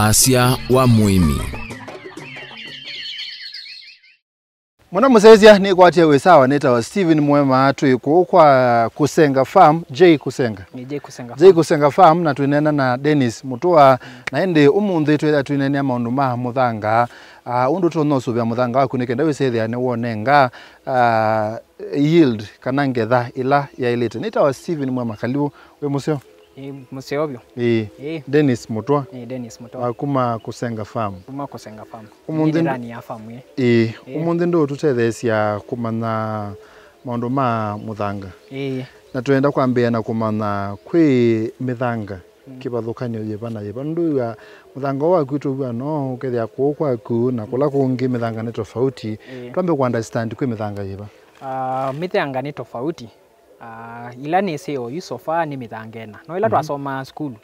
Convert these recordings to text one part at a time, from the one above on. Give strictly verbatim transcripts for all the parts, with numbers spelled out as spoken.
Asya wa mũĩmi. Mũno mũsyaĩĩsya, nĩkwatie wĩ sawa, nĩtawa Steven Mwema, twĩ kũũ kwa Kusenga Farm, J Kusenga. Nĩ J Kusenga J Farm. Kusenga Farm, na twĩneena na Dennis Mũtũa, na ĩndĩ ũmũnthĩ twĩthĩa twĩneenea maũndũ ma mũthanga, ah, ũndũ tũtonya ũsũvĩa mũthanga waku nĩ kenda wĩsĩthĩa nĩwonenga, ah, yield kana ngetha ĩla yaĩlĩte. Nĩtawa Steven Mwema, kalivu, wĩ mũseo? Ĩĩ, mũseo vyũ. Ĩĩ. Ĩĩ. Dennis Mũtũa. Ĩĩ, Dennis Mũtũa. Wa kuma Kusenga Farm. Kuma Kusenga Farm. Ũmũnthĩ nĩ ndani ya farm ĩĩ. Ĩĩ. Ĩĩ. Ũmũnthĩ ndũtũtetheesya kũmanya maũndũ ma mũthanga. Ĩĩ. Na twenda kwambĩĩa na kũmanya kwĩ mĩthanga, mm, kĩvathũkanyo yĩva na yĩva. Nũndũ wĩw'a mũthanga ũũ waku tũw'a no ũkethĩa kũũ kwaku na kũla kũngĩ mĩthanga nĩ tofauti. Ĩĩ. Twambe kũ understand kwĩ mĩthanga yĩva. Ah, mĩthanga nĩ tofauti. Ah, ila nĩsĩ oyu so far nĩ mĩthanga ĩna. No ila, mhm, twasomaa sukulu,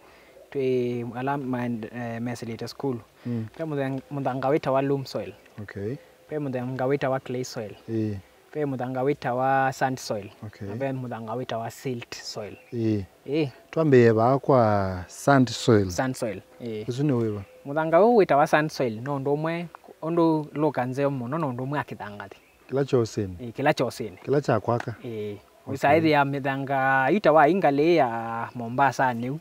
twĩ ala ma-, eh, mesĩlĩte sukulu. Mm. Ve mũthang-, mũthanga wĩtawa loam soil. Okay. Ve mũthanga wĩtawa clay soil. Ĩĩ. Ve mũthanga wĩtawa sand soil. Okay. Na ve mũthanga wĩtawa silt soil. Ĩĩ. Ĩĩ. Twambĩĩe vaa kwa sand soil. Sand soil, ĩĩ. Ũsu nĩ wĩva? Mũthanga ũũ wĩtawa sand soil no ũndũ ũmwe, ũndũ lũka nzeo mũno no ũndũ ũmwe akĩthangathi. Kĩla kya ũsĩnĩ. Ĩĩ, kĩla kya ũsĩnĩ. Kĩla kya kwaka. Ĩĩ. Okay. Wĩsaĩthĩa mĩthanga yu ta wa ingalĩ ya Mombasa nĩu.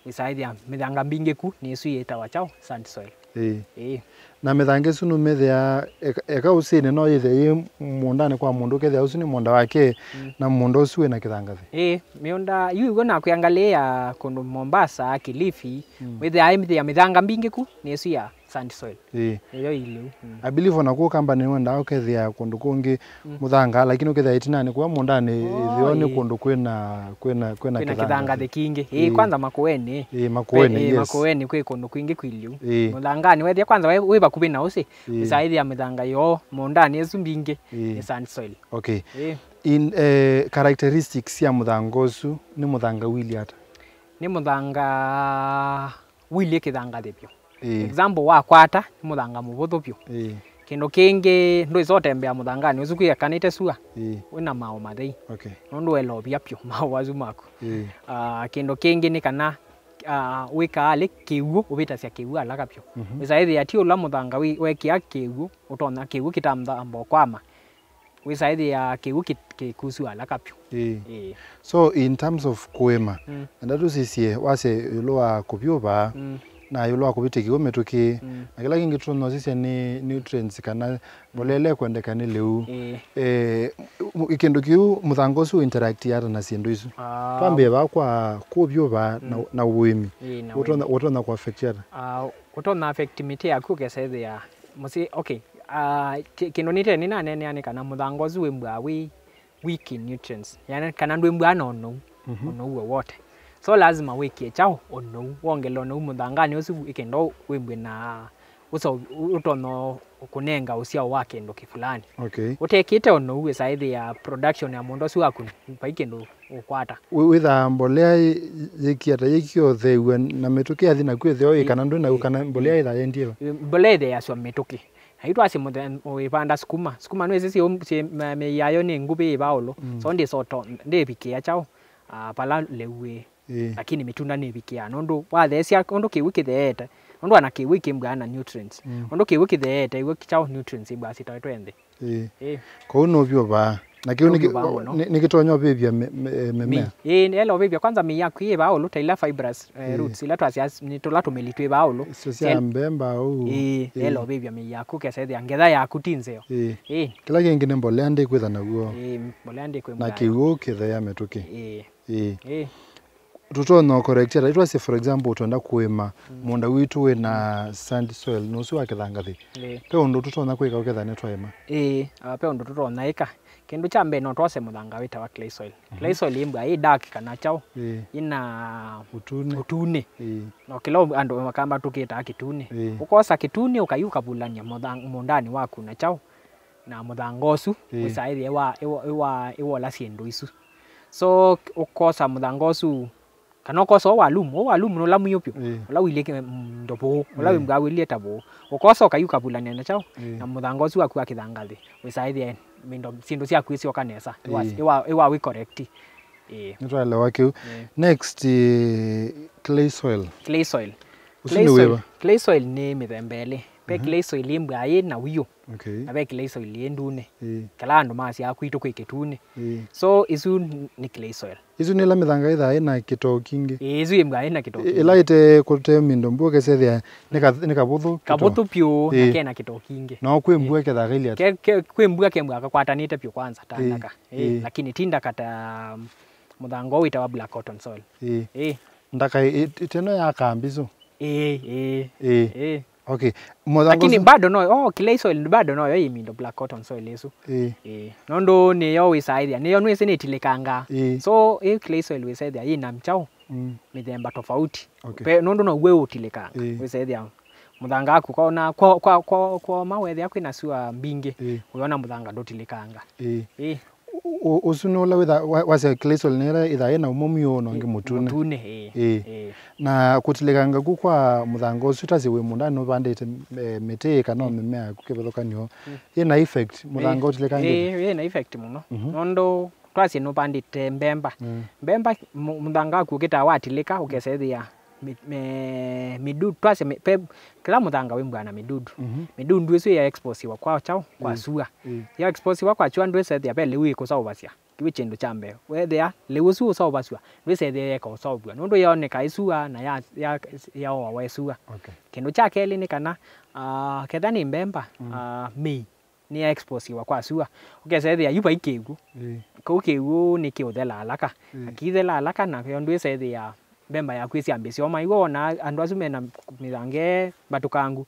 Wĩsaĩthĩa mĩthanga mbingĩ ku nĩ ĩsu yĩtawa kyaũ? Sand soil. Ĩĩ. Ĩĩ. Na mĩthanga ĩsu nũmĩthĩa eka, eka ũsĩnĩ no yĩthĩa yĩ mũũndanĩ kwa mũndũ, ũkethĩa ũsu nĩ mũũnda wake, mm, na mũũnda ũsu wĩna kĩthangathi? Ĩĩ, mĩũnda yu ĩw'o nakwĩa ngalĩ ya kũndũ Mombasa, Kilifi, mm, wĩthĩa ĩmĩthĩa mĩthanga mbingĩ ku nĩ ĩsu ya sand soil. Ĩĩ. Ĩyo ĩlĩu. Mm. I believe ona kũu Kamba nĩwendaa ũkethĩa kũndũ kũngĩ, mm, mũthanga, lakini ũkethĩa ĩtinanĩ kũya mũũndanĩ, oh, ĩthĩonĩ, ĩĩ, kũndũ kwĩna, kwĩna, kwĩna, kwĩna kĩthangathi kĩngĩ. Ĩĩ, ĩĩ, kwanza Makueni. Ĩĩ, Makueni, ĩĩ, yes. Makueni kwĩ kũndũ kwingĩ kwiliu. Ĩĩ. Mũthanganĩ wethĩa kwanza wĩ, wĩ vakuvĩ na ũsĩ, ĩĩ, wĩsaĩthĩa mĩthanga yoo mũũndanĩ ĩsu mbingĩ, ĩĩ, nĩ sand soil. Okay. Ĩĩ. In, eh, characteristics sya mũthanga ũsu nĩ mũthanga wĩilyĩ ata? Nĩ mũthanga wĩilyĩ kĩthangathi vyũ. Ĩĩ. Example, wakwata nĩ mũthanga mũvũthũ vyũ. Ĩĩ. Kĩndũ kĩngĩ, ndwĩsa ũtembea mũthanganĩ ũsu kwĩekanĩte sua, ĩĩ, wĩna maũ mathei. Okay. Nũndũ welovya vyũ maũ asu maku. Ĩĩ. Ah, kĩndũ kĩngĩ nĩ kana, ah, wĩkaa alĩ kĩw'ũ, ũvĩtasya kĩw'ũ alaka vyũ. Mhm. Wĩsaĩthĩa ti ũla mũthanga wĩ, wekĩa kĩw'ũ, ũtonya kĩw'ũ kĩtamthamba ũkwama. Wĩsaĩthĩa kĩw'ũ kĩ-, kĩkusua alaka vyũ. Ĩĩ. Ĩĩ. So, in terms of kũĩma, mm, enda tũsisye wasya ĩũlũ wa kũvyũva, mm, na ĩũlũ wa kũvĩtya kĩw'ũ mĩtũkĩ, mm, na kĩla kĩngĩ tũtonya ũsisya nĩ nutrients kana mbolea ĩla ĩkwendeka nĩ lĩu. Ĩĩ. Eh, mu-, kĩndũ kĩu, mũthanga ũsu interact ata na syĩndũ isu? Ah. Twambĩe vaa kwa kũvyũva na, mm, na ũĩmi. Ĩĩ, na ũtonya, ũĩmi. Ũtonya kũ affect ata? Ah, ũtonya affect mĩtĩ yaku ũkesa ĩthĩa mũsyĩ, okay. Ah, kĩ-, kĩndũ nĩte nĩnaneenea nĩ kana mũthanga ũsu wĩmbwaa wĩ weak in nutrients, yani kana ndwĩmbwaa na ũnou, mhm, ũnou wowote. So lazima wĩkĩe kyaũ? Ũnou, wongele ũnou mũthanganĩ ũsu ĩkenda wĩmbwe na ũsa-, ũtonya kũnenga ũsyao wa kĩndũ kĩfulani. Okay. Ũtekĩte ũnou wĩsaĩthĩa production ya mũũnda ũsu waku vai kĩndũ ũkwata. Wĩ-, wĩthaa mbolea yĩ-, yĩkia ta yĩkia ũtheew'a na mĩtũkĩ yathi naku ĩtheo ĩ, ĩ, kana ndwĩ naku, ĩ, kana mbolea, ĩ, yĩthaa yendie va? Ĩ, mbolea ĩtheeasw'a mĩtũkĩ. Na yu twasye mũthe-, ũĩvanda sukuma. Sukuma nwĩsĩ syĩ, syĩ, ma-, mĩĩ yayo nĩ nguvĩ yĩ vaũlũ. Mm. So ndĩsoto, ndĩvikĩa kyaũ, ah, vala lĩu wĩ. Ĩĩ. Lakini mĩtunda nĩvikĩaa nũndũ watheesya ũndũ kĩw'ũ kĩtheete. Nũndũ ana kĩw'ũ ikĩmbwaa na nutrients. Mm. Ũndũ kĩw'ũ kĩtheete, iw'o kyaũ nutrients imbwaa sitaetwe nthĩ. Ĩĩ. Ĩĩ. Kwoou nũvyũvaa. Na kĩu nĩ kĩ-, nũvyũvaa mũno. Nĩ, nĩkĩtonya ũvĩvya mĩ-, mĩ-, mĩmea? Mĩ-, ĩĩ, ela ũvĩvya kwanza mĩĩ yaku yĩ vaa ũlũ, ta ila fibrous, eh, ĩĩ, roots, ila twasya nĩ tũla tũmĩli twĩ vaa ũlũ. Icio sya mbemba ũu. Ĩĩ, ĩĩ, ela ũvĩvya mĩĩ yaku, ũkesa ĩthĩa ngetha yaku ti nzeo. Ĩĩ. Ĩĩ. Kĩla kĩngĩ nĩ mbolea ndĩkwĩtha naw'o. Ĩĩ, mbolea ndĩkwĩmbwa. Na kĩw'ũ kĩtheea mĩtũkĩ. Ĩĩ. Ĩĩ. Ĩĩ. Tũtonya correct ata? Twasye, for example, twenda kũĩma, mm, mũũnda witũ wĩ na, mm, sand soil, na ũsu wa kĩthangathi. Ĩĩ. Ve ũndũ tũtonya kwĩka ũkethĩa nĩtwaĩma? Ĩĩ, ah, ve ũndũ tũtonya ĩka. Kĩndũ kya mbee no twose mũthanga wĩtawa clay soil. Mhm. Clay soil ĩmbwa ĩ dark kana kyaũ, ĩĩ, ĩna ũtunĩ. Ũtunĩ. Ĩĩ. No kĩla andũ makamba tũkĩtaa kĩtunĩ. Ĩĩ. Ũkosa kĩtunĩ ũkai ũkavulany'a mũtha-, mũũndanĩ waku na kyaũ, na mũthanga ũsu, ĩĩ, wĩsaĩthĩa wa, ĩwa, ĩwa, ĩwola syĩndũ isu. So, ũkosa mũthanga ũsu, kana ũkosa ũũ wa loam, ũũ wa loam nũla mwiũ vyũ, ĩĩ, ũla wĩilyĩ kĩ-, mm, ndovũũ, ũla, ĩĩ, wĩmbwaa wĩilyĩ ta vũũ. Ũkosa ũkai ũkavulany'a na kyaũ, ĩĩ, na mũthanga ũsu waku wa kĩthangathi, wĩsaĩthĩa indo, syĩndũ syaku isyoka nesa, ĩwa, ĩĩ, ĩwa, ĩwa wĩ correct. Ĩĩ. Nĩtwaelewa kĩu. Ĩĩ. Next, eh, clay soil. Clay soil. Ũsu nĩ wĩva? Clay soil nĩ mĩthemba ĩlĩ. Ve clay soil ĩmbwaa yĩ na wiũ, okay, na ve clay soil yĩ ndune. Ĩĩ. Kĩla andũ masyaa kwitũ kwĩ kĩtune. Ĩĩ. So, ĩsu n-, nĩ clay soil. Ĩsu nĩ ĩla mĩthanga ĩthaa ĩna kĩtoo kingĩ. Ĩĩ, ĩsu ĩmbwaa ĩna kĩtoo kingĩ. Ĩla ĩte kũte mĩndo mbua ũkesethĩa nĩ ka-, nĩ kavũthũ kĩtoo. Kavũthũ pyũ, na kena kĩtoo kingĩ. No kwĩ mbua ĩkethaa kaili ata? Ke-, ke-, kwĩ mbua kembwaa kakwatanĩte pyũ kwanza, ta ndaka. Ĩĩ, ĩĩ, lakini ti ndaka ta mũthanga ũũ wĩtawa black cotton soil. Ĩĩ. Ĩĩ. Ndaka ĩ-, ĩ-, ĩteno ya kambisu. Ĩĩ, ĩĩ. Ĩĩ. Ĩĩ. Okay. Mũthanga lakini ũsu bado no, oh, clay soil bado noyo yĩ mindo black cotton soil ĩsu. Ĩĩ. Ĩĩ. Nũndũ nĩyo wĩsaĩthya, nĩyo nwĩsĩ nĩtilĩkangaa. Ĩĩ. So, ĩ clay soil wĩsaĩthya yĩ na mchaũ, mm, mĩthemba tofauti. Okay. Pe, nũndũ now'o ũtilĩkanga. Ĩĩ. Wĩsaĩthya mũthanga waku kona kwa, kwa, kwa, kwoma wethĩa kwĩna sua mbingĩ, ĩĩ, ũyona mũthanga ndũtilĩkanga. Ĩĩ. Ĩĩ. Ũ-, ũsu nĩ ũla wĩtha-, wa-, wasya clay soil nĩ ĩla ĩthaa yĩna ũmwe mwiũ na ũngĩ mũtune. Mũtune, ĩĩ. Ĩĩ. Ĩĩ. Na kũtilĩkanga ku kwa mũthanga ũsu, tasye wĩ mũũndanĩ nũvandĩte, eh, mĩtĩ kana, mm, mĩmea yaku kĩvathũkany'o, mm, yĩna effect mũthanga, ĩĩ, ũtilĩkangĩte? Ĩĩ, yĩna effect mũno. Mhm. Nũndũ twasye nũvandĩte mbemba. Mm. Mbemba, mũ-, mũthanga waku ũkĩtaa watilĩka, ũkesethĩa mĩ-, mĩ-, mĩdudu, twasye mĩ-, pe-, kĩla mũthanga wĩmbwaa na mĩdudu. Mhm. Mĩdudu ĩsu ya exposiwa kwa kyaũ? Kwa, mm, sua. Mm. Ya exposiwa kwa sua ndwĩsethĩa ve lĩu ĩkũsaũvasya. Kĩu kĩndũ kya mbee. Wethĩa lĩu ũsu ũsaũvasw'a, ndwĩsethĩa yeka ũsaũvw'a. Nũndũ yaoneka ĩsua na ya, ya, yaoawa ĩsua. Okay. Kĩndũ kya kelĩ nĩ kana, ah, ketha nĩ mbemba, mm, ah, mĩi nĩ ya exposiwa kwa sua. Ũkesethĩa yu vai kĩw'ũ. Ĩĩ. Kĩu kĩw'ũ nĩ kĩũthela alaka. Ĩĩ. Na kĩithela alaka na yo ndwĩsethĩa mbemba yaku ĩsyambĩsya ũma. Iwe wona andũ asu mena mĩthanga ĩ mbatũkangu,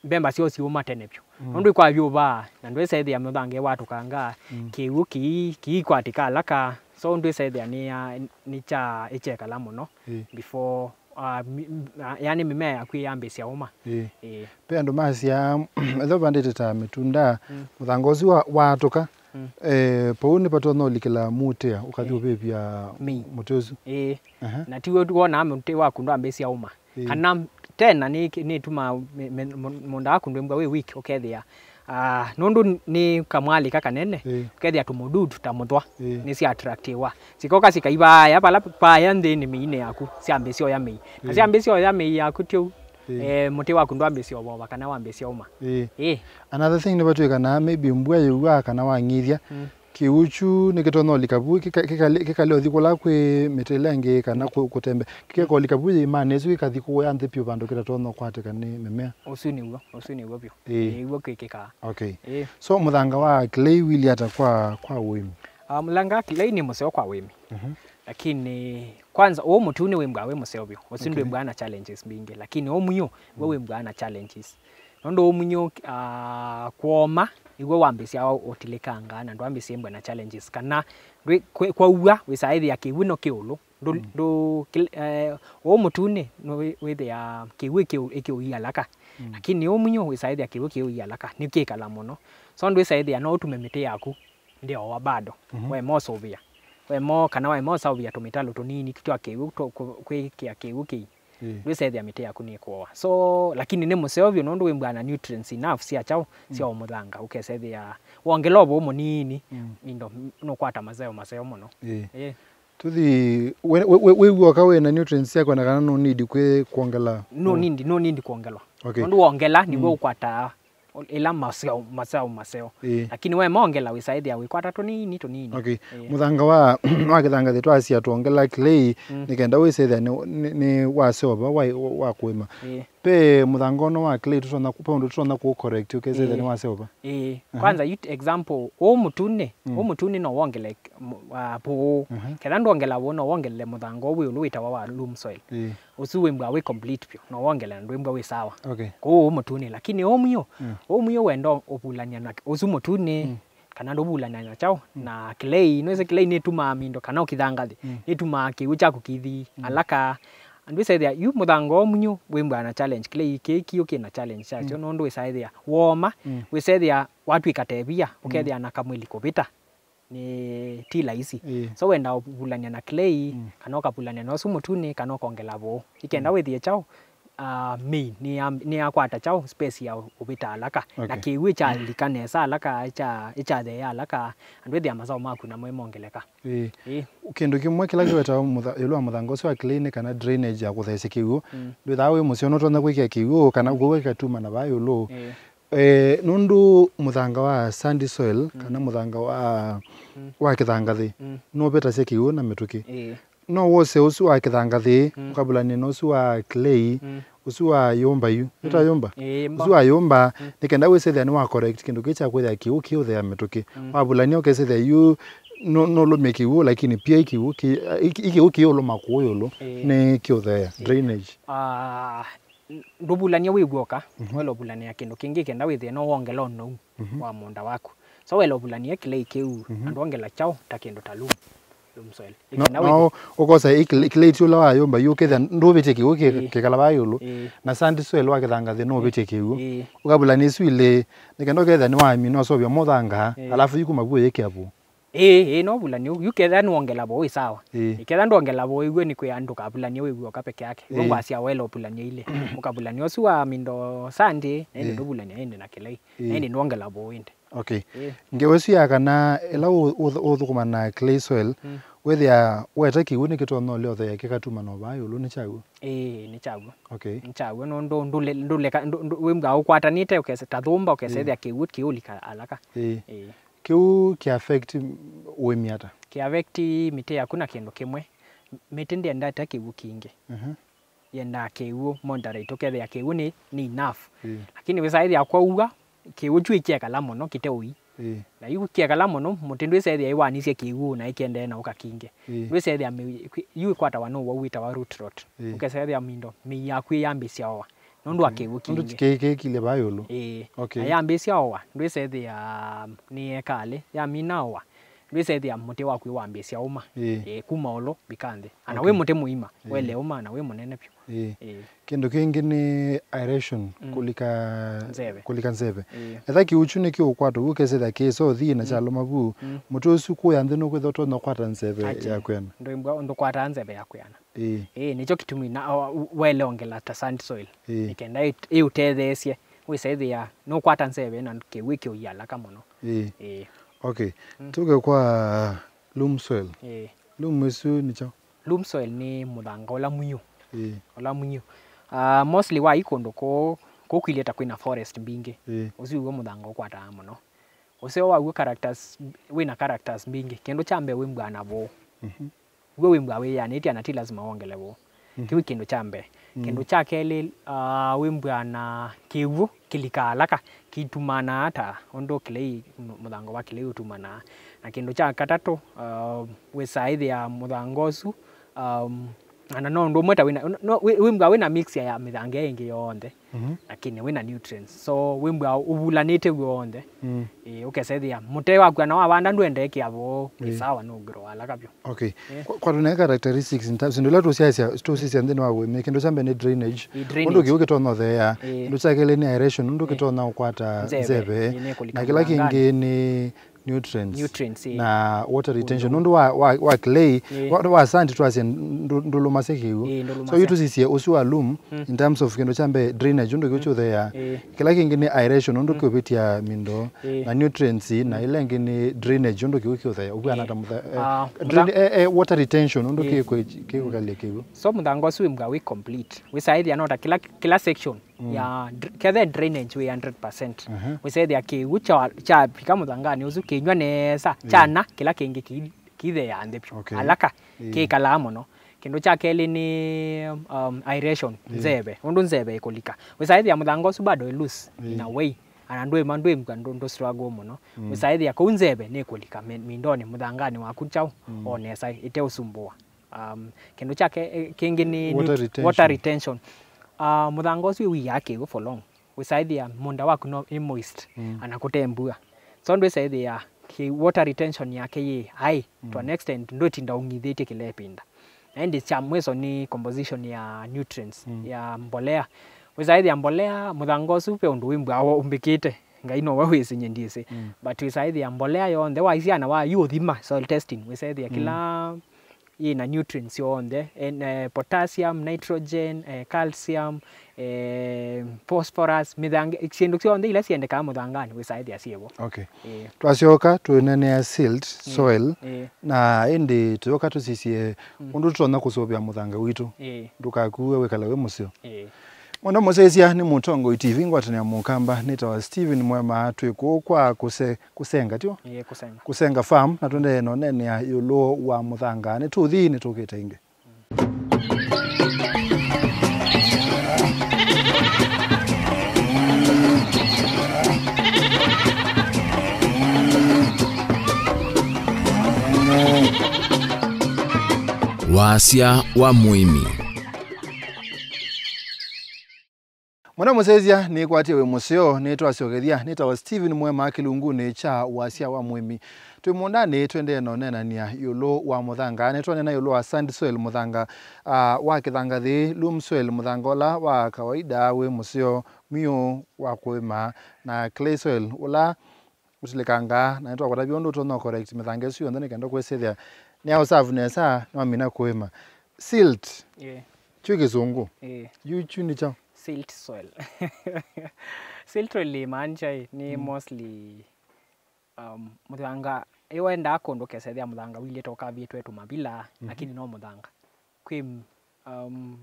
mbemba syoo siũma tene vyũ. Mm. Nũndũ ĩkwavyũvaa, na ndwĩsethĩa mũthanga watũkanga, mm, kĩw'ũ kĩi-, kĩikwatĩka alaka. So ndwĩsethĩa nĩ ya, nĩ kya, ĩkyekala mũno, ĩĩ, before, ah, mi-, m-, ah, yani mĩmea yaku yambĩsya ũma. Ĩĩ. Ĩĩ. Ve andũ masya, ethĩwa vandĩte ta mĩtunda, mm, mũthanga ũsu wa-, waatũka, mm, eh, vau nĩvatonya ũlikĩla mũtĩa, ũkathi, ĩĩ, ũvĩvya mĩi, mũtĩ ũsu. Ĩĩ. Aha. Na tiw'o tu wonaa mũtĩ waku ndwambĩsya ũma. Ĩĩ. Kana tena nĩ, nĩtumaa mĩ-, mĩ-, mũ-, mũũnda waku ndwĩmbwa wĩ weak, ũkethĩa, ah, nũndũ nĩ kamwalĩka kanene, ĩĩ, ũkethĩa tũmũdudu ta mũthwa, ĩĩ, nĩsya attractiwa. Sikoka sikaivaaya vala vaaya nthĩnĩ mĩinĩ yaku, syambĩsya ũya mĩi. Na, ĩĩ, syambĩsya ũya mĩi yaku tĩu, ĩĩ, eh, mũtĩ waku ndwambĩsya ũvova kana wambĩsya ũma. Ĩĩ. Ĩĩ. Another thing nĩvatwĩkanaa maybe mbua yĩua kana wang'ithya, mm, kĩw'ũ kyu nĩkĩtonya ũlika vu, kĩka-, kĩkale-, kĩkale ũthi kũla kwĩ mĩtĩ ĩla ĩngĩ kana kũ-, kũtembe. Kĩkeka ũlika vu yĩimanĩ ĩsu kĩkathi kũya nthĩ vyũ vandũ kĩtatonya ũkwatĩka nĩ mĩmea. Ũsu nĩw'o, ũsu nĩw'o vyũ. Ĩĩ. Ĩĩ, w'o kwĩkĩkaa. Okay. Ĩĩ. So, mũthanga wa clay wĩilyĩ ata kwa, kwa ũĩmi? Ah, mũthanga wa clay nĩ mũseo kwa ũĩmi. Mhm. Lakini, kwanza, ũũ mũtune wĩmbwaa wĩ mũseo vyũ. Ũsu, okay, ndwĩmbwaa na challenges mbingĩ. Lakini ũũ mwiũ, w'o, mm, wĩmbwaa na challenges. Nũndũ ũmwiũ, ah, kwoma, nĩw'o wambĩsya ũtilĩkanga na ndwambĩsya ĩmbwa na challenges. Kana ndwĩ-, kwĩ-, kwaua, wĩsaĩthĩa kĩw'ũ no kĩũlũ. Ndũ-, mm, ndũ-, kĩl-, eh, ũũ mũtune, nĩ wĩ-, wĩthĩa kĩw'ũ ĩkĩũ-, ĩkĩũia laka. Mm. Lakini ũmwiũ, wĩsaĩthĩa kĩw'ũ kĩũia laka, nĩkĩkala mũno. So ndwĩsaĩthĩa no ũtume mĩtĩ yaku ndĩowa bado. Mhm. Waema ũsũvĩa. Waema, kana waema ũsaũvĩa tũmĩtalo tũnini twa kĩw'ũ, tũ-, kũ-, kwĩkĩa kĩw'ũ kĩi. Ĩĩ. Ndwĩsethĩa mĩtĩ yaku nĩkũoa. So, lakini nĩ mũseo vyũ nũndũ wĩmbwaa na nutrients enough sya kyaũ, sya, mm, o mũthanga. Ũkesethĩa wongela ũvũũ mũnini, mm, indo, nũkwata maseo maseo mũno. Ĩĩ. Ĩĩ. Tũthi, wĩ, wĩ, wĩ, wĩw'oka wĩ na nutrients sya kwenda kana no need kwĩ kwongela? No need, no need kwongelwa. Okay. Nũndũ wongela nĩw'o, mm, ũkwataa ĩla maseo, maseo, maseo. Ĩĩ. Lakini we mongela wĩsaĩthĩa wĩkwata tũnini, tũnini. Okay. Ĩĩ. Mũthanga wa, wa kĩthangathĩ twasya twongela clay, mm, nĩ kenda wĩsethĩa nĩ, nĩ, nĩ waseova wa, wa kũĩma. Ĩĩ. Pe mũthanga ũno wa clay tũtonya kũ-, pe ũndũ tũtonya kũ correct ũkesethĩa, ĩĩ, nĩ waseova? Ĩĩ. Aha. Kwanza, you example, ũũ mũtune, mm, ũũ mũtune no wongele, m-, ah, pũũ. Aha. Ketha ndwongela pũũ, no wongele mũthanga ũũ wĩ ũlũ wĩtawa wa loam soil. Ĩĩ. Ũsu wĩmbwa wĩ complete vyũ, no wongele na ndwĩmbwa wĩ sawa. Okay. Kũu ũũ mũtune, lakini ũũ mwiũ, mm, ũũ mwiũ wenda ũvulany'a na ũsu mũtune, mm, kana ndũvulany'a na kyaũ, mm, na clay, nwĩsĩ clay nĩtumaa mindo kana ũkĩthangathĩ, mm, nĩtumaa kĩw'ũ kyaku kĩthi, mm, alaka. Ndwĩsethĩa, yu mũthanga ũũ mwiũ wĩmbwa na challenge, clay kĩĩ kĩũ kĩ na challenge kyakyo, mm, nũndũ wĩsaĩthĩa woma, mm, wĩsethĩa watw'ĩka tevia, mm, ũkethĩa na kamwĩli kũvĩta. Nĩ ti laisi. Ĩĩ. So wenda ũvulany'a na clay, mm, kana ũkavulany'a na ũsu mũtune, kana ũkongela vũũ. Ikenda, mm, wĩthĩe kyaũ, uh, main nĩ ya, nĩ yakwata kyaũ space ya ũvĩta alaka. Na Okay. Kĩw'ũ kyalika nesa alaka, kya, kyatheea alaka, andũ ĩthĩa masao maku namo mongeleka. Ĩĩ. Ĩĩ. Kĩndũ kĩmwe kĩla kĩwetawa mũtha-, ĩũlũ wa mũthanga ũsu wa clay nĩ kana drainage ya kũtheesya kĩw'ũ. Mm. Ndwĩthaa wĩ mũseo, nũtonya kwĩkĩa kĩw'ũ kana Mm. kũw'ũ ĩkatuma na vaa ĩũlũ. Ĩĩ. Eh, nũndũ mũthanga wa sandy soil, Mm. kana mũthanga wa, Mm. wa kĩthangathĩ, Mm. nũvĩtasya kĩw'ũ na mĩtũkĩ. Ĩĩ. No wose ũsu wa kĩthangathĩ, Mm. ũkavulany'a na ũsu wa clay, Mm. ũsu wa yũmba yu. Nĩ ta Mm. yũmba? Ĩĩ, mba. Ũsu wa yũmba, Mm. nĩ kenda wĩsĩthĩa nĩ wa correct kĩndũ kĩu kya kwĩthĩa kĩw'ũ kĩũthea mĩtũkĩ. Mm. Wavulany'a ũkesĩthĩa yu nũ-, nũlũmie kĩw'ũ, lakini pia ĩ kĩw'ũ kĩ-, ĩ, ĩ kĩw'ũ kĩũlũma kũũ ĩũlũ, Ĩĩ. nĩ kĩũthea, Ĩĩ. drainage. Ah, n-, ndũvulany'a wĩ w'oka, Mhm. wela ũvulany'a kĩndũ kĩngĩ kenda wĩthĩe no wongela ũnou Mhm. wa mũũnda waku. So wela ũvulany'a clay kĩu, Mhm. na ndwongela kyaũ ta kĩndũ ta loam, loam soil. No, Ĩkenda no, wĩthĩe ũkosa ĩ clay, clay ti ũla wa yũmba yu ũkethĩa ndũvĩtye kĩw'ũ kĩ-, Ĩĩ. kĩkala vaa ĩũlũ. Ĩĩ. Na sandy soil wa kĩthangathĩ nũvĩtye kĩw'ũ. Ĩĩ. Ũkavulany'a isu ilĩ, nĩ kenda ũkethĩa nĩ wamina ũseũvya mũthanga, Ĩĩ. alafu yu kuma vu ũyĩkĩa vu. Ĩĩ, ĩĩ, no vulany'o. Yu kethĩa nĩwongela vo wĩ sawa. Ĩĩ. Ĩkethĩa ndwongela vo ĩw'o nĩ kwĩa ndũkavulany'e wĩ w'oka peke yake. Ĩĩ. Wongwasya wela ũvulany'e ilĩ. Ũkavulany'a ũsu wa mindo sandi, na ĩndĩ Ĩĩ. ndũvulany'a ĩndĩ na kĩlai. Ĩĩ. Na ĩndĩ nĩwongela vo ĩndĩ. Okay. Ĩĩ. Ngewa ĩsu ya kana ĩla ũ-, ũ-, ũthũkũma na clay soil, Mm. wĩthĩa weta kĩw'ũ nĩkĩtonya ũlyothea kĩkatuma na vaa ĩũlũ nĩ kyaw'o? Ĩĩ, nĩ kyaw'o. Okay. Nĩ kyaw'o, nũndũ ndũle-, ndũleka, ndũ-, ndũ-, wĩmbwa ũkwatanĩte ũkese-, ta thũmba ũkesethĩa Ĩĩ. kĩw'ũ kĩũlika alaka. Ĩĩ. Ĩĩ. Kĩu kĩ affect ũĩmi ata? Kĩ affect mĩtĩ yaku na kĩndũ kĩmwe. Mĩtĩ ndĩendete kĩw'ũ kingĩ. Mhm. Yendaa kĩw'ũ moderate, ũkethĩa kĩw'ũ nĩ, nĩ enough. Ĩĩ. Lakini wĩsaĩthĩa kwaua, kĩw'ũ kyu ĩkyekala mũno kĩte ũi. Ĩĩ. Na yu kĩekala mũno, mũtĩ ndwĩsethĩa ĩwanisye kĩw'ũ na ĩkĩendee na ũka kingĩ. Ĩĩ. Ndwĩsethĩa mĩi, kwĩ-, yu ĩkwatawa nĩ ũwau wĩtawa root rot. Ĩĩ. Ũkesethĩa mindo, mĩi yaku ĩyambĩsya oa. Nũndũ wa Okay. kĩw'ũ Nũndũ kingĩ. kĩ-, kĩkilye vaa ĩũlũ. Ĩĩ. Okay. Na yambĩsya oa, ndwĩsethĩa nĩ ekalĩ, yamina oa, ndwĩsethĩa mũtĩ waku wambĩsya ũma. Ĩĩ. Ĩĩ, kuma ũlũ vika nthĩ. Ana Okay. wĩ mũtĩ mũima, Ĩĩ. wele ũma, na wĩ mũnene vyũ. Ĩĩ. Ĩĩ. Kĩndũ kĩngĩ nĩ aeration, Mm. kũlika Nzeve. kũlika nzeve. Ĩĩ. Etha kĩw'ũ kyu nĩkĩũkwata ũu ũkesethĩa kĩ sothi na Mm. kyalũma vu, Mm. mũtĩ ũsu kũya nthĩ nũkwĩthwa ũtonya kwata nzeve Ati. ya kwĩana. Ndũimbwa ndũkwataa nzeve ya kwĩana. Ĩĩ. Ĩĩ, nĩkyo kĩtumi na, o, u-, wele ongela ta sand soil. Ĩĩ. Nĩ kenda ĩ-, ĩũtetheesye, wĩsaĩthĩa nũkwata nzeve na kĩw'ũ kĩũia alaka mũno. Ĩĩ. Ĩĩ. Okay. Mm. Tũke kwa loam soil. Ĩĩ. Loam ĩsu nĩ kyaũ? Loam soil nĩ mũthanga ũla mwiũ. Ĩĩ. Ũla mwiũ. Ah, mostly wa i kũndũ kũ-, kũkwilye ta kwĩna forest mbingĩ. Ĩĩ. Ũsu w'o mũthanga ũkwataa mũno. Ũseo waw'o characters, wĩna characters mbingĩ. Kĩndũ kya mbee wĩmbwaa na voo. Mhm. W'o wĩmbwaa wĩyanĩtye na ti lazima wongele voo. Mhm. Kĩu kĩndũ kya mbee. Mm. Kĩndũ kya kelĩ, ah, wĩmbwaa na kĩw'ũ kĩlikaa alaka, kĩtumanaa ta ũndũ kĩlei, mũthango wa kĩlei ũtumanaa. Na kĩndũ kya katatũ, ah, wĩsaĩthĩa mũthango ũsu, um, ana no ũndũ ũmwe ta wĩna, no, wĩ-, wĩmbwaa wĩna mixture ya mĩthanga ĩngĩ yonthe. Mhm. Lakini wĩna nutrients. So, wĩmbwaa ũvulanĩte w'onthe. Mm. Ĩĩ, ũkesethĩa mũtĩ waku ana wavanda ndwendee kĩa voo, wĩ Ĩĩ. sawa, no grow alaka vyũ. Okay. Ĩĩ. Kwa, kwa tũne characteristics in terms, syĩndũ ila tũsyaisya, tũsisya nthĩnĩ wa ũĩmi, kĩndũ kya mbee nĩ drainage. Ĩĩ, drainage. Ũndũ kĩu kĩtonya ũtheea. Ĩĩ. Kĩndũ kya kelĩ nĩ aeration, ũndũ Ĩĩ. kĩtonya ũkwata Nzeve. Nzeve. Ĩĩ, nĩkũlika Na kĩla mĩthangani. kĩngĩ nĩ nutrients Nutrients, ĩĩ. na water retention. Ũndũ. Nũndũ wa, wa, wa clay, Ĩĩ. wa, wa sand twasye ndũ-, ndũlũmasya kĩw'ũ. Ĩĩ, ndũlũmasya. So yu tũsisye ũsu wa loam, Mm. in terms of kĩndũ kya mbee drainage, ũndũ kĩu Mm. kĩũtheea. Ĩĩ. Kĩla kĩngĩ nĩ aeration, ũndũ Mm. kĩũvĩtya mindo. Ĩĩ. Na nutrients, na Mm. ĩla ĩngĩ nĩ drainage, ũndũ kĩw'ũ kĩũtheea. Ũvw'ana Ĩĩ. ta mũtha-, eh, Ah, drain-, mũtha- eh, eh, water retention, ũndũ Ĩĩ. kĩkwĩ-, kĩkũkalya kĩw'ũ. So mũthanga ũsu wĩmbwa wĩ complete. Wĩsaĩthĩa no ta kĩla, kĩla section Mm. ya dr-, kethe drainage wĩ hundred percent. Mhm. Wĩsaĩthĩa kĩw'ũ kya, kyavika mũthanganĩ ũsu kĩnyw'a nesa, Ĩĩ. kyana kĩla kĩngĩ kĩ-, kĩitheea nthĩ vyũ. Okay. Alaka, Ĩĩ. kĩkalaa mũno. Kĩndũ kya kelĩ nĩ, um, aeration, Ĩĩ. nzeve. Ũndũ nzeve ĩkũlika. Wĩsaĩthĩa mũthanga ũsu bado ĩ loose, Ĩĩ. in a way. Ana ndwĩma, ndwĩmbwa, ndũ, ndũ struggle mũno. Mm. Wĩsaĩthĩa kũu nzeve nĩkũlika mi-, mindonĩ, mũthanganĩ waku kyaũ, Mm. o nesa, ĩteũsumbũa. Um, kĩndũ kya ke-, eh, kĩngĩ nĩ Water nut-, retention. water retention. Ah, mũthanga ũsu wĩiaa kĩw'ũ for long. Wĩsaĩthĩa mũũnda waku no ĩ moist, Mm. ana kũte mbua. So ndwĩsaĩthĩa kĩ-, water retention yake yĩ high to Mm. an extent ndwĩtinda ũng'ithĩtye kĩla ĩvinda. Na ĩndĩ kya mwiso nĩ composition ya nutrients, Mm. ya mbolea. Wĩsaĩthĩa mbolea, mũthanga ũsu ve ũndũ wĩmbwaa ũmbĩkĩte. Ngai nowe wĩsĩ, nyie ndyĩsĩ. Mm. But wĩsaĩthĩa mbolea yonthe, waisya na wa yu ũthima, soil testing, wĩsaĩthĩa Mm. kĩla yĩ na nutrients yonthe, en-, eh, potassium, nitrogen, eh, calcium, eh, phosphorus, mĩthanga, syĩndũ syonthe ila syendekaa mũthanganĩ wĩsaĩthĩa syĩvo. Okay. Ĩĩ. Twasyoka tũinenea silt soil, ĩĩ, na ĩndĩ tũyoka tũsisye, mm, ũndũ tũtonya kũsũvĩa mũthanga witũ. Ĩĩ. Ndũkakue wĩkale wĩ mũseo. Ĩĩ. Mwenda mũsyaĩĩsya nĩ Mũtongoi T V, ngwatanĩa Mũkamba, nĩtawa Steven Mwema, twĩ kũũ kwa kũse-, kũsenga, tyo? Ĩĩ, kũsenga. Kũsenga farm, na tũendee na ũneenea ĩũlũ wa mũthanga. Nĩtũthi, nĩtũkĩte ĩngĩ. Wasya wa mũĩmi. Mwenda mũsyaĩĩsya, nĩkwatie wĩ mũseo, nĩtwasyokethya, nĩtawa Steven Mwema kĩlungunĩ kya wasya wa mũĩmi. Twĩ mũũndanĩ, tũendee na ũneenany'a ĩũlũ wa mũthanga. Nĩtwaneena ĩũlũ wa sand soil, mũthanga, ah, wa kĩthangathĩ, loam soil, mũthanga ũla wa kawaida wĩ mũseo, mwiũ wa kũĩma, na clay soil, ũla ũsilĩkangaa, na nĩtwakwata vyũ ũndũ ũtonya correct mĩthanga ĩsu yonthe nĩ kenda kwĩsĩthĩa nĩ ya ũsavu nesa, nĩwamina kũĩma. Silt. Ĩĩ. Kyu kĩsũngũ. Ĩĩ. Yu kyu nĩ kyaũ? Silt soil. Silt soil ĩmaanisha ĩ, nĩ, mm, mostly, um, mũthanga, ĩ wendaa kũndũ ũkesethĩa mũthanga ũilĩte ũkavĩtwe tũmavila, mhm, lakini no mũthanga. Kwĩ, um,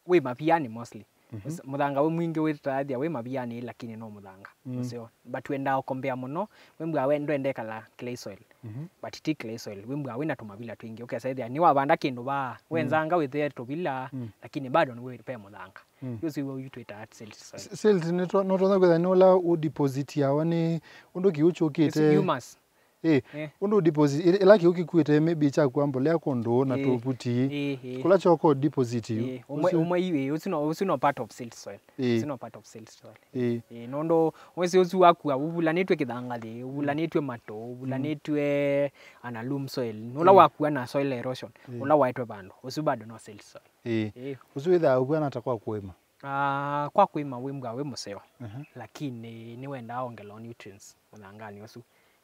wĩ mavianĩ mostly. Mhm. Mũthanga wĩ mwingĩ wĩtathya wĩ mavianĩ, lakini no mũthanga. Mm. Ũseo. But wendaa ũkombea mũno, wĩmbwa we ndwendekala clay soil. Mhm. But ti clay soil, wĩmbwa wĩna tũmavila twingĩ. Ũkesa ĩthĩa nĩwavanda kĩndũ vaa, mm, wenzanga wĩthĩe tũvila, mm, lakini bado nĩ wĩ pe mũthanga. Mm. Ũsu wĩ yu twĩtaa silt soil. S-, silt nĩ to-, no tonya kwĩtha nĩ ũla ũdepositiawa nĩ ũndũ kĩu kyũkĩte. It's humus. Ĩĩ, eh, ũndũ deposit, ĩ-, ĩla kĩu kĩkuĩte maybe kyakua mbolea kũndũ na, ĩĩ, tũvuti. Ĩĩ, ĩĩ. Kũla kyoko deposit yu. Ĩĩ, ũmwe, ũsu, ũmwe yu, ĩĩ, ũsu no, ũsu no part of silt soil. Ĩĩ. Ũsu no part of silt soil. Ĩĩ. Ĩĩ, nũndũ wĩsĩ ũsu wakua ũvulanĩtw'e kĩthangathĩ, ũvulanĩtw'e matũ, ũvulanĩtw'e ana loam soil. Nũla, ĩĩ, wakua na soil erosion, ĩĩ, ũla waetwe vandũ, ũsu bado no silt soil. Ĩĩ. Ĩĩ. Ũsu wĩthaa ũvuana ta kwa kũĩma. Ah, kwa kũĩma wĩmbwa wĩ mũseo, aha, lakini nĩwendaa ongelwa nutrients mũthanganĩ ũsu.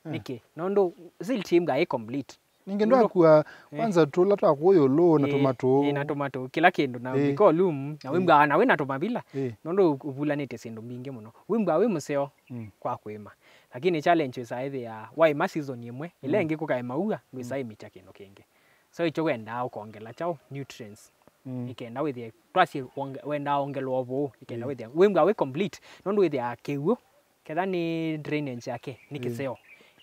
Eh. Nĩkĩ? Nũndũ silt ĩmbwa ĩ complete. Ningĩ nũndũ ndwakua, eh, kwanza tũla twa kũũ ĩũlũ na, ĩĩ, tũmatũ. Ĩĩ, na tũmatũ, kĩla kĩndũ, na, ĩĩ, ũngĩko loam, na, ĩĩ, wĩmbwa, na wĩna tũmavila, ĩĩ, nũndũ ũvulanĩte syĩndũ mbingĩ mũno. Wĩmbwa wĩ mũseo, mm, kwa kũĩma. Lakini challenge wĩsaa ĩthĩa, waĩma season ĩmwe, ĩla, mm, ĩngĩ kũkae maua, ndwĩsaa, mm, ĩmĩkya kĩndũ kĩngĩ. So, ĩkyo wendaa ũkongela kyaũ? Nutrients. Mm. Nĩ kenda wĩthĩe, twasye wonge-, wendaa ongelwa ũvũũ, nĩ kenda, mm, wĩthĩa wĩmbwa wĩ complete, nũndũ wĩthĩaa kĩw'ũ, ketha nĩ drainage yake nĩ, mm, kĩseo,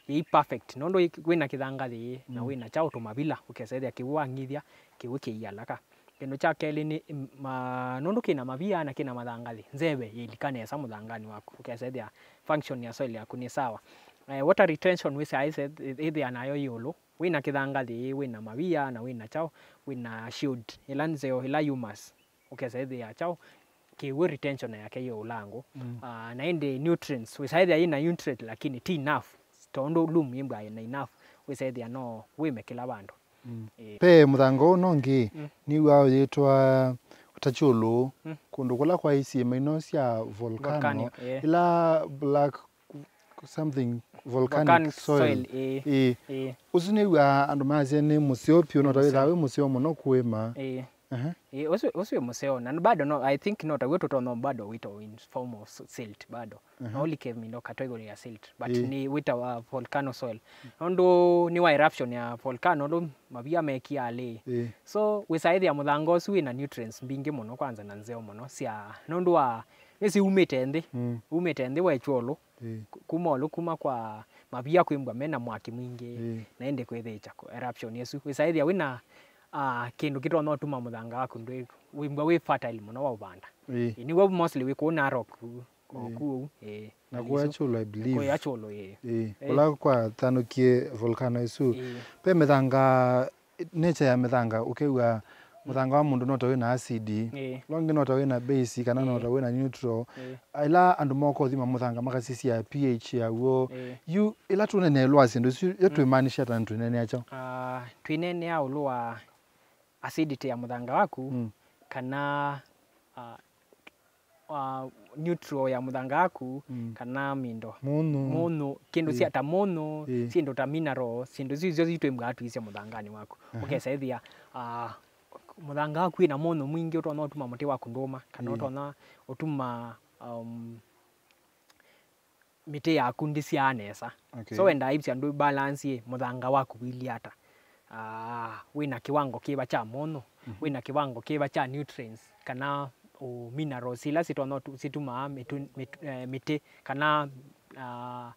yĩ perfect, nũndũ ĩ-, wĩna kĩthangathĩ, na, mm, wĩna kyaũ? Tũmavila, ũkesa ĩthĩa kĩw'ũ wang'ithya, kĩw'ũ kĩialaka. Kĩndũ kya kelĩ nĩ, mm, ma-, nũndũ kĩna mavia na kĩna mathangathĩ, nzeve yĩlika nesa mũthanganĩ waku, ũkesa ĩthĩa function ya soil yaku nĩ sawa. Eh, water retention wĩsaa ĩse-, ĩthĩa nayo ĩũlũ, wĩna kĩthangathĩ, wĩna mavia, na wĩna kyaũ? Wĩna shield, ĩla nzeo, ĩla humus, ũkesa ĩthĩa kyaũ? Kĩw'ũ retention yake yĩ ũlangũ. Mm. Ah, na ĩndĩ nutrients, wĩsaa ĩthĩa yĩna nutrient, lakini ti enough. Tondũ loam yĩmbwa yĩna enough, wĩsaa ĩthĩa no wĩme kĩla vandũ. Mm. Ĩĩ. Ve mũthanga ũũ nũngĩ, mm, nĩw'aa ũyĩtwa Tachulu, mm, kũndũ kũla kwaĩ syĩma ino sya volcano, volcano, ĩĩ, ila black something volcanic, volcanic soil, soil, ĩĩ. Ĩĩ. Ĩĩ. Ũsu nĩw'aa andũ masya nĩ mũseo piũ, no ta wĩthaa wĩ mũseo mũno kũĩma. Ĩĩ. Aha. Ĩĩ, ũsu, ũsu wĩ mũseo, na bado no, I think no taw'o tũtonya bado wĩtawa in form of s-, silt bado. Aha. No ũlike mindo category ya silt, but, ĩĩ, nĩ wĩtawa volcano soil. Nũndũ nĩ wa eruption ya volcano, ũndũ mavia mekia alĩ. Ĩĩ. So, wĩsaa ĩthĩa mũthanga ũsu wĩna nutrients mbingĩ mũno, kwanza na nzeo mũno, sya, nũndũ wa, nĩsi umĩte nthĩ, mm, umĩte nthĩ wa ĩkyũlũ, ĩĩ, ku-, kuma ũlũ, kuma kwa mavia kwĩmbwa mena mwaki mwingĩ, ĩĩ, na ĩndĩ kwĩthĩĩkya kũ-, eruption ĩsu. Wĩsaa ĩthĩa wĩna, ah, kĩndũ kĩtonya ũtuma mũthanga waku ndwĩ-, wĩmbwa wĩ fertile mũno wa ũvanda. Ĩĩ. Ĩĩ, nĩw'o mostly wĩ kũũ Narok, kũu, ĩĩ, kũu, ĩĩ. Na kũya Chulu, I believe. Kũya Chulu, ĩĩ. Ĩĩ. Ĩĩ. Kũla kwathanũkie volcano ĩsu. Ĩĩ. Ve mĩthanga, nature ya mĩthanga, ũkew'a mũthanga wa mũndũ no ta wĩna acid, ĩĩ, ũla ũngĩ no ta wĩna base, kana no, ĩĩ, ta wĩna neutral. Ĩĩ. Ĩla andũ moka ũthima mũthanga makasisya pH yaw'o. Ĩĩ. Yu, ĩla tũneenea ĩũlũ wa syĩndũ isu, yo, mm, twĩmaanisha ata na twĩneenea kyaũ? Ah, twĩneenea ĩũlũ wa acidity ya mũthanga waku, mm, kana, ah, ah, neutral ya mũthanga waku, mm, kana mindo. Mũnyũ. Mũnyũ, kĩndũ, ĩĩ, sya ta mũnyũ, ĩĩ, syĩndũ ta mineral, syĩndũ isu isyo itwĩmbaa tuisye mũthanganĩ waku. Aha. Ũkesa ĩthĩa, ah, mũthanga waku wĩna mũnyũ mwingĩ, ũtonya ũtuma mũtĩ waku ndũma, kana, ĩĩ, ũtonya ũtuma, um, mĩtĩ yaku ndĩsyaa nesa. Okay. So wendaa ĩvisa ndũ balance ĩ mũthanga waku wĩilyĩ ata. Ah, wĩna kĩwango kĩva kya mũnyũ, mhm, wĩna kĩwango kĩva kya nutrients, kana, o, minerals ila sitonya ũtu-, situmaa mĩtu-, mĩtu-, eh, mĩtĩ, kana, ah,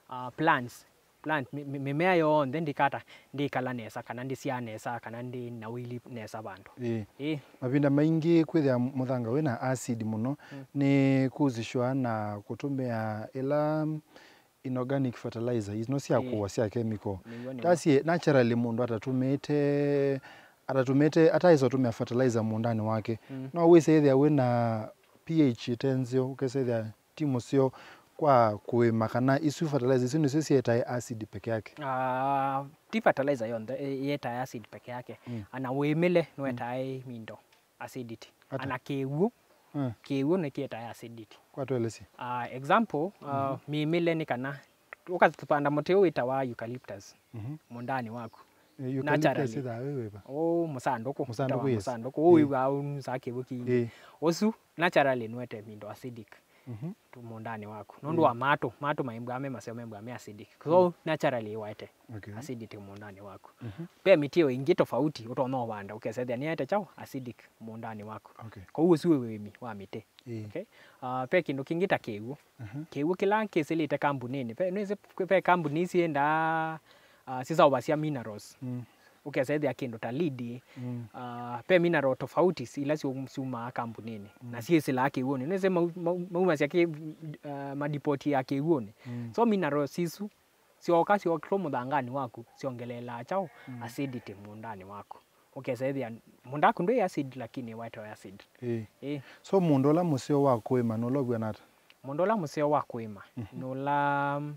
ah, plants, plant, mĩ-, mĩ-, mĩmea yonthe ndĩkata, ndĩkala nesa, kana ndĩsyaa nesa, kana ndĩ na ũilyĩ nesa vandũ. Ĩĩ. Ĩĩ. Mavinda maingĩ kwĩthĩa mũthanga wĩna acid mũno, mm, nĩ kũhusishwa na kũtũmĩa ĩla inorganic fertilizer, ino sya, ĩĩ, kũwa sya chemical. Nĩw'o, nĩw'o. Tasie naturally mũndũ atatũmĩte, atatũmĩte, ataĩsa ũtũmĩa fertilizer mũũndanĩ wake. Mm. No wĩse ĩthĩa wĩna pH ĩte nzeo, ũkesa ĩthĩa ti mũseo kwa kũĩma, kana isu fertilizer isu nĩsyo syĩtae acid peke yake? Ah, ti fertilizer yonthe, ĩ-, yĩtae acid peke yake. Mm. Ana wĩmĩle nĩwetae, mm, mindo acidity. Ata? Ana kĩw'ũ, mm, kĩw'ũ nĩkĩetae acidity. Kwa twelesye. Ah, example, ah, mhm, mĩmĩle nĩ kana ũkapanda mũtĩ ũyũ wĩtawa eucalyptus, mhm, mũũndanĩ waku. Eh, eucalyptus. Naturally. Ĩthaa wĩ wĩva? Ũ mũsandũkũ. Mũsandũkũ, wĩtawa, yes, mũsandũkũ. Ũũ, ĩĩ, wĩw'aa ũnusaa kĩw'ũ kĩingĩ. Ĩĩ. Ũsu, naturally, nĩwete mindo acidic, mhm, tu mũũndanĩ waku. Nũndũ, ĩĩ, wa matũ, matũ maimbaa me maseo maimbaa me acidic. So, mm, naturally, waete, okay, acidity mũũndanĩ waku. Mhm. Ve mĩtĩ ĩngĩ tofauti ũtonya ũvanda, ũkesa ĩthĩa nĩyaete kyaũ? Acidic mũũndanĩ waku. Okay. Kwoou ũsu wĩ ũĩmi wa mĩtĩ. Ĩĩ. Okay? Ah, ve kĩndũ kĩngĩ ta kĩw'ũ. Mhm. Kĩw'ũ kĩla kĩsĩlĩte kambunĩnĩ. Ve, nĩwĩsĩ ve kambuni isu iendaa, ah, sisaũvasya minerals. Mm. Ũkesa ĩthĩa kĩndũ ta lead, mm, ah, ve mineral tofauti ila syum-, syumaa kambunĩnĩ. Mm. Na syĩsĩlaa kĩw'ũnĩ. Nĩwĩsĩ mau-, mau-, maumasya kĩ-, ah, madipoti ya kĩw'ũnĩ. Mm. So minerals isu syoka, syokĩtwe mũthanganĩ waku, syongeleelaa kyaũ? Mm. Acidity mũũndanĩ waku. Ũkesa ĩthĩa mũũnda waku ndwĩ acid, lakini waetawa acid. Ĩĩ. Ĩĩ. So mũũnda ũla mũseo wa kũĩma nũla ũvw'ana ata? Mũũnda ũla mũseo wa kũĩma, mhm, nũla,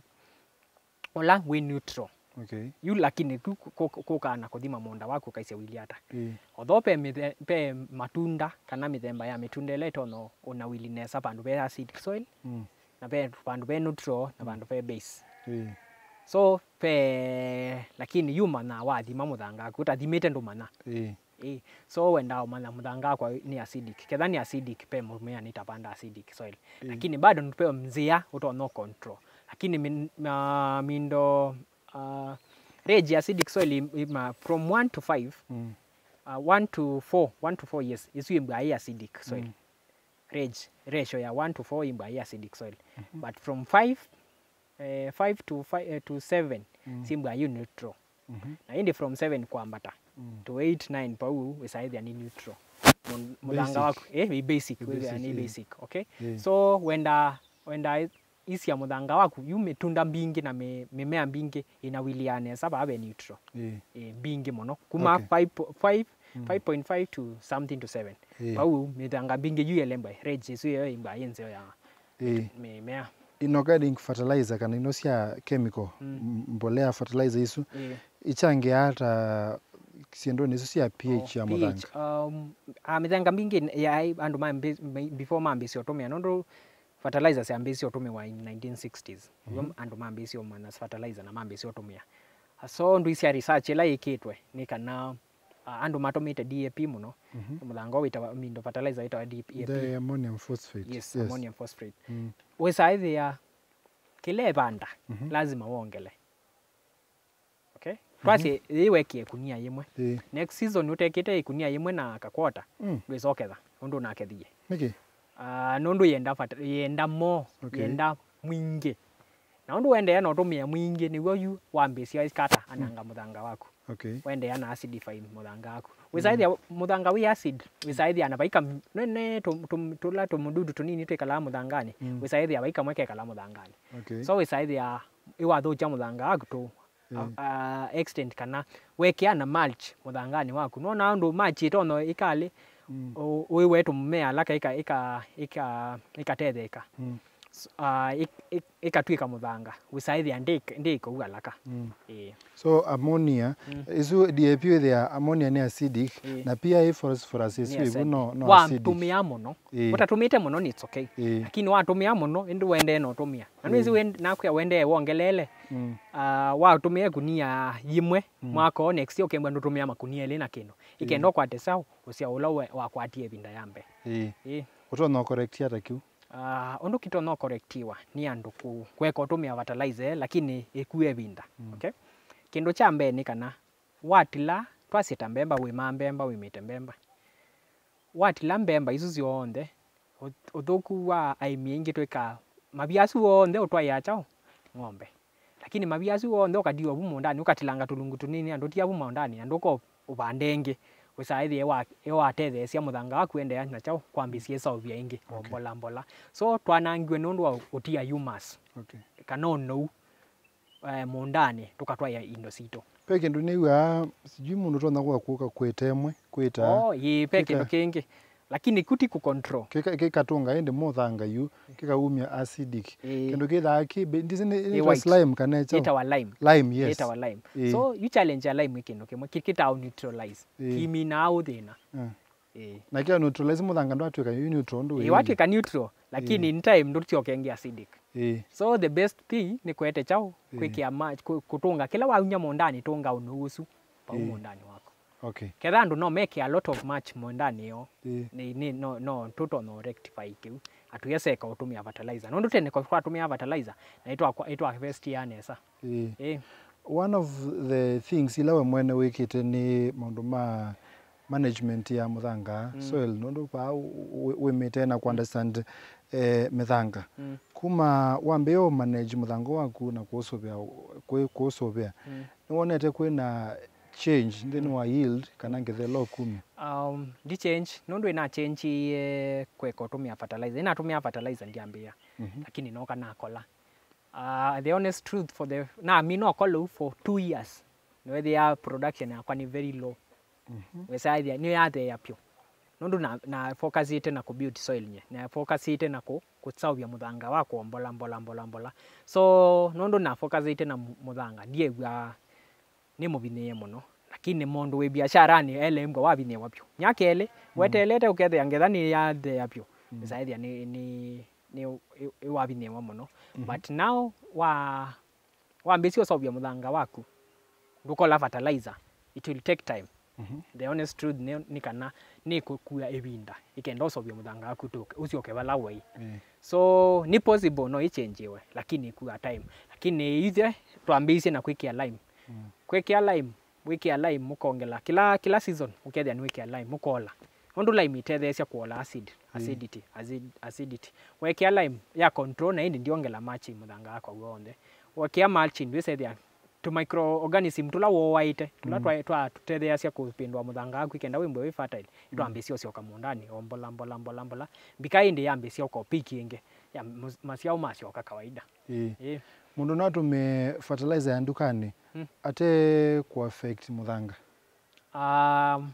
ũla wĩ neutral. Okay. Yu lakini tu kũ-, kũ-, kũkaa na kũthima mũũnda waku ũkaisya wĩilyĩ ata. Ĩĩ. Although ve mĩthe-, ve matunda kana mĩthemba ya mĩtunda ĩla ĩtonya ũnawili nesa vandũ ve acidic soil, mm, na ve vandũ ve neutral, na, mm, vandũ ve base. Ĩĩ. So, ve, lakini yu manyaa wathima mũthanga waku, ũtathimĩte ndũmanya. Ĩĩ. Ĩĩ. So, wendaa ũmanya mũthanga wakwa nĩ acidic. Ketha nĩ acidic, ve mũmea nĩtavanda acidic soil. Ĩĩ. Lakini bado ve nzĩa ũtonya control. Lakini min-, ma-, mindo, uh, range ya acidic soil im-, ima from one to five, mm, uh, one to four, one to four years, isu imbaa ĩ acidic soil. Mm. Range, ratio ya one to four imbaa ĩ acidic soil. Mhm. But from five, eh, five to five, eh, to seven, mm, simbaa yu neutral. Mhm. Na indi from seven kwambata, mm, to eight, nine, pau wĩsaĩthya nĩ neutral. Mũn-, mũthanga waku, eh, wĩ basic, wĩthĩa nĩ basic, okay? Yeah. So, wenda, wenda isya mũthanga waku, yu mĩtunda mbingĩ na mĩ-, mĩmea mbingĩ ĩnawiliaa nesa vaa ve neutral. Ĩĩ. Ĩĩ, mbingĩ mũno. Kuma, okay, five po-, five, mm, five point five to something to seven. Ĩĩ. Vau mĩthanga mbingĩ yu ĩelembwa, range ĩsu ĩyo ĩmbaa yĩ nzeo ya, ĩĩ, mĩmea. Inorganic fertilizer kana ino sya chemical, mm, m-, mbolea fertilizer isu, ĩĩ, ikyangĩaa ata syĩndũnĩ isu sya pH ya mũthanga? Oh, pH, um, ah, mĩthanga mbingĩ yaĩ andũ mambĩ-, before mambĩĩsye ũtũmĩa, nũndũ fertilizer syambĩĩsye ũtũmĩwa in nineteen sixties. Nĩw'o, mhm, andũ mambĩĩsye ũmanya fertilizer na mambĩĩsye ũtũmĩa. So, ndũi sya research ĩla yĩkĩtwe nĩ kana, ah, andũ matũmĩte D A P mũno. Mhm. Mũthanga ũũ wĩtawa, mindo fertilizer wĩtawa D A P. The ammonium phosphate. Yes, yes, ammonium phosphate. Mm. Wĩsaĩthĩa kĩla ĩvanda, mhm, lazima wongele. Okay? Mhm. Twasye yĩ wekie ĩkunia yĩmwe. Ĩĩ. Next season ũtekĩte ĩkunia yĩmwe na kakwota, mm, ndwĩsa ũketha, nũndũ ũnakethie. Nĩkĩ? Ah, nũndũ yenda fata-, yenda more, okay, yenda mwingĩ. Na ũndũ wendeea na ũtũmĩa mwingĩ, nĩw'o yu wambĩĩsya kata ananga, mm, mũthanga waku. Okay. Wendeea na acidify mũthanga waku. Mm. Wĩsaĩthĩa mũthanga wĩ acid, wĩsaĩthĩa na vaika m-, ne, ne, tũ-, tũ-, tũla tũmũdudu tũnini twĩkalaa mũthanganĩ, mm, wĩsaĩthĩa vai kamwe kekala mũthanganĩ. Okay. So wĩsaĩthĩa ĩwathũkya mũthanga waku tũ, mm, a, a, extent kana wekea na mulch mũthanganĩ waku. Nona ũndũ mulch ĩtonya ĩkalĩ, mm, ũ-, ũĩwe tũmũmea ala kaika, ĩka, ĩka, ĩkatetheeka. Mm. S- ah, ĩk- ĩk- ĩkatw'ĩka mũthanga, wĩsaĩthĩa ndĩ- ndĩkũu alaka. Mm. Ĩĩ. So ammonia, mm, isu D A P wĩthĩa ammonia nĩ acidic, ĩĩ, na pia ĩ phosphorus isu ivu no, no acidic. Watũmĩa mũno. Ĩĩ. Ũtatũmĩte mũno, it's okay. Ĩĩ. Lakini watũmĩa mũno, ĩndĩ wendee no ũtũmĩa. Na nĩwĩsĩ, ĩĩ, wend- nakwĩa wendee wongeleele. Mm. Ah, watũmĩa ĩkunia yĩmwe, mm, mwaka ũũ, next year ũkembwa ndũtũmĩa makunia elĩ na kĩndũ. Ĩkenda, ĩĩ, ũkwate sawa, ũsya ũla we- wakwatie ĩvinda ya mbee. Ĩĩ. Ĩĩ. Ũtonya ũcorrect ata kĩu? Ah, ũndũ kĩtonya ũcorrectiwa nĩ andũ kũ- kweka ũtũmĩa fertilizer, lakini ĩkue ĩvinda. Mm. Okay? Kĩndũ kya mbee nĩ kana watila, twasye ta mbemba, wĩmaa mbemba, wĩmĩte mbemba. Watila mbemba isu syonthe, ũ- ũthũku wa aĩmi aingĩ twĩkaa mavia asu onthe ũtwaĩaa kyaũ? Ng'ombe. Lakini mavia asu onthe ũkatiwa vu mũũndanĩ, ũkatilanga tũlungu tũnini, na ndũtia vu mũũndanĩ, na ndũka ũvande ĩngĩ, wĩsaĩthĩa ĩwa- ĩwatetheesya mũthanga waku endeea na kyaũ? Kwambĩĩsya ĩseũvya ĩngĩ, okay, mbola mbola. So twanangiwe nũndũ wa ũtia humus, okay, kana ũnou, eh, mũũndanĩ, tũkatwaĩa indo sitũ. Ve kĩndũ nĩw'aa, sijui mũndũ ũtonya kũka kũka kwĩta ĩmwe, kwĩta. Oh, ĩĩ, ve kĩndũ kĩngĩ. Lakini kĩu ti kũ control. Kĩka- kĩkatũnga ĩndĩ mũthanga yu, kĩkaumya acidic. Ĩĩ. Kĩndũ kĩthaa kĩ be- ndisi nĩ- ĩtawa slime kana ĩkyaũ? Ĩtawa lime. Lime, yes. Ĩtawa lime. Ĩĩ. So yu challenge ya lime ĩ kĩndũ kĩmwe kĩ- kĩtaa neutralize. Ĩĩ. Kĩminaa ũ thĩna. Ah. Ĩĩ. Na kĩa neutralize mũthanga ndwatw'ĩka yu neutral ũndũ wĩ. Ĩĩ, watw'ĩka neutral, lakini, ĩĩ, in time ndũtyoka ĩngĩ acidic. Ĩĩ. So the best thing nĩ kwete kyaũ? Ĩĩ. Kwĩkĩa mulch, kũ- kũtũnga kĩla waunya mũũndanĩ, tũnga ũnou ũsu vau, ĩĩ, mũũndanĩ waku. Okay. Ketha andũ no meke a lot of mulch mũũndanĩ yoo, ĩĩ, nĩ, nĩ, no, no tũtonya rectify kĩu. Atũyeseka ũtũmĩa fertilizer. Nũndũ tene kwa- twatũmĩa fertilizer, na ĩtwa- ĩtwa harvestia nesa. Ĩĩ. Ĩĩ. One of the things ila we mwene wĩkĩte nĩ maũndũ ma management ya mũthanga, mm, soil, nũndũ vaa wĩ- wĩmĩte na kũ understand, eh, mĩthanga. Mm. Kuma wambĩĩa ũ manage mũthanga waku na kũũsũvĩa, kũ- kũũsũvĩa, mm, nĩwonete kwĩna change nthĩnĩ, mm, wa yield kana ngetha ĩla ũkumya? Um, ndi change, nũndũ ĩna change kweka ũtũmĩa fertilizer. Ĩnatũmĩa fertilizer ndyambĩĩa, mhm, lakini noka nakola. Uh, the honest truth, for the, namina ũkolou for two years, nĩwethĩa production yakwa nĩ very low. Mhm. Wĩsaĩthĩa nĩyatheea pyũ. Nũndũ na, na focusĩte na kũ build soil nye, na focusĩte na kũ- kũseũvya mũthanga wakwa mbola mbola mbola mbola. So nũndũ na focusĩte na mũ- mũthanga, ndiew'aa nĩmũvinyĩĩe mũno. Lakini mũndũ wĩ biasharanĩ elembwa wavinyĩĩwa vyũ. Myaka ĩlĩ, mm, weteelete ũkethĩa ngetha nĩyatheea vyũ, mm, wĩsaĩthĩa nĩ, nĩ, nĩ, nĩ, nĩwavinyĩĩwa mũno. Mhm. But now wa- wambĩĩsya ũseũvya mũthanga waku, ndũkola fertilizer, it will take time. Mhm. The honest truth nĩ, nĩ kana nĩkũkua ĩvinda ĩkenda ũseũvye mũthanga waku ũtũke- ũsyoke vala waĩ. Eh. So nĩ possible no ĩchenjiwe, lakini ĩkua time. Lakini ithe twambĩĩsye na kwĩkĩa lime. Mm. Kwĩkĩa lime, wĩkĩa lime ũkongela kĩla, kĩla season ũkethĩa nĩwĩkĩa lime ũkola. Nũndũ lime ĩtetheesya kũola acid, mm, acidity, acid, acidity. Wekĩa lime ya control na ĩndĩ ndyongela mulching mũthanga wakwa w'onthe. Wekĩa mulching ndwĩsethĩa tũ microorganism tũla wooaĩte, tũla, mm, twa- twa- tũtetheeasya kũpĩndũa mũthanga waku ĩkenda wĩmbwe wĩ fertile, mm, nĩtwambĩĩsya ũsyoka mũũndanĩ o mbola mbola mbola mbola. Mbika ĩndĩ yambĩĩsya ũka peak ĩngĩ, ya mus- masyao masyoka kawaida. Ĩĩ. Ĩĩ. Mũndũ no atũmĩe fertilizer ya ndukanĩ, mm, ate kũ affect mũthanga? Um,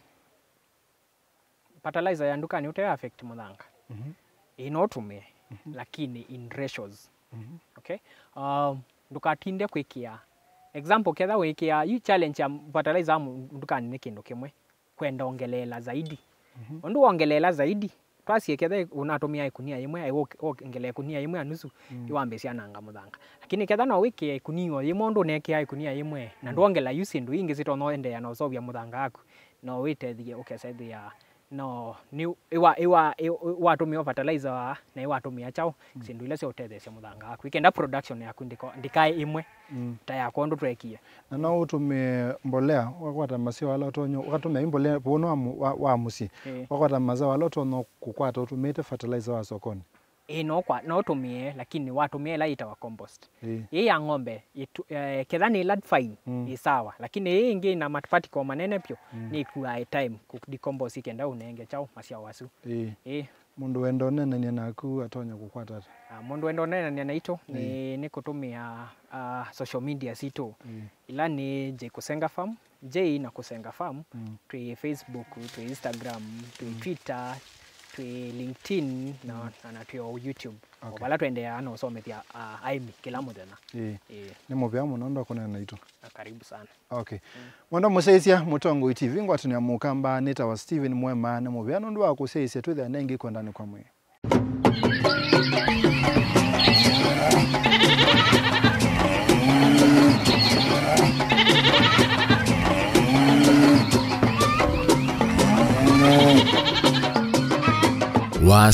fertilizer ya ndukanĩ ũte affect mũthanga. Mhm. Ĩĩ, no ũtũmĩe, mhm, lakini in ratios. Mhm. Okay? Um, ndũkatinde kwĩkĩa. Example, ketha wĩkĩa, yu challenge ya fertilizer ya mu- ndukanĩ nĩ kĩndũ kĩmwe, kwenda ongeleela zaidi. Mhm. Ũndũ wongeleela zaidi, twasye ketha ũnatũmĩa ĩkunia yĩmwe, ai wongelea ĩkunia yĩmwe ya nusu, mm, ĩwambĩĩsya nanga mũthanga. Lakini ketha no wĩkĩe ĩkunia o yĩmwe, ũndũ ũnekĩaa ĩkunia yĩmwe, na, mm, ndwongela yu syĩndũ ingĩ sitonya endeea na ũseũvya mũthanga waku, no wĩtethye ũkesethĩa no nĩ ĩwa- ĩwa- ĩ- ĩ- watũmĩa fertilizer wa na ĩwatũmĩa kyaũ, mm, syĩndũ ila sya ũtetheesya mũthanga waku, ĩkenda production yaku ndĩko- ndĩkae ĩmwe, mm, ta yakwa ũndũ tweekie. Na no ũtũmĩe mbolea, ũkakwata maseo ala ũtonya, ũkatũmĩa ĩ mbolea vũnũ wa, mu- wa, wa mũsyĩ, ĩĩ, ũkakwata maseo ala ũtonya kũkwata ũtũmĩĩte fertilizer wa sokonĩ. Ĩĩ, no kwa- no ũtũmĩe, lakini watũmĩa ĩla yĩtawa compost. Ĩĩ. Ĩĩ ya ng'ombe, ĩtu- eh, ketha nĩ ĩla fine, mm, ĩ sawa, lakini ĩĩ ĩngĩ ĩna maparticle manene vyũ, mm, nĩkuaa time kũ decompose ĩkenda ũnenge kyaũ, masyaũ asu. Ĩĩ. Ĩĩ. Mũndũ wenda ũneenany'a naku atonya kũkwata ata? Ah, mũndũ wenda ũneenany'a naitũ nĩ, ĩĩ, nĩ kũtũmĩa, ah, social media sitũ. Ĩĩ. Ila nĩ J Kusenga Farm, J na Kusenga Farm, mm, twĩ Facebook, twĩ Instagram, twĩ, mm, Twitter, twĩ LinkedIn, na, na, na twĩ o YouTube. O Okay. vala twendeaa na ũsomethya, ah, aĩmi kĩla mũthenya. Ĩĩ. Ĩĩ, Nĩ mũvea mũno ndwa kũneena naitũ. na karibu sana. Okay. Mwendwa mũsyaĩĩsya, Mũtongoi T V ngwatanĩo ya Mũkamba, nĩtawa Steven Mwema, nĩ mũvea nũndũ wa kũsyaĩĩsya twĩthĩa nengĩ kwendanĩ kwa mwĩĩ.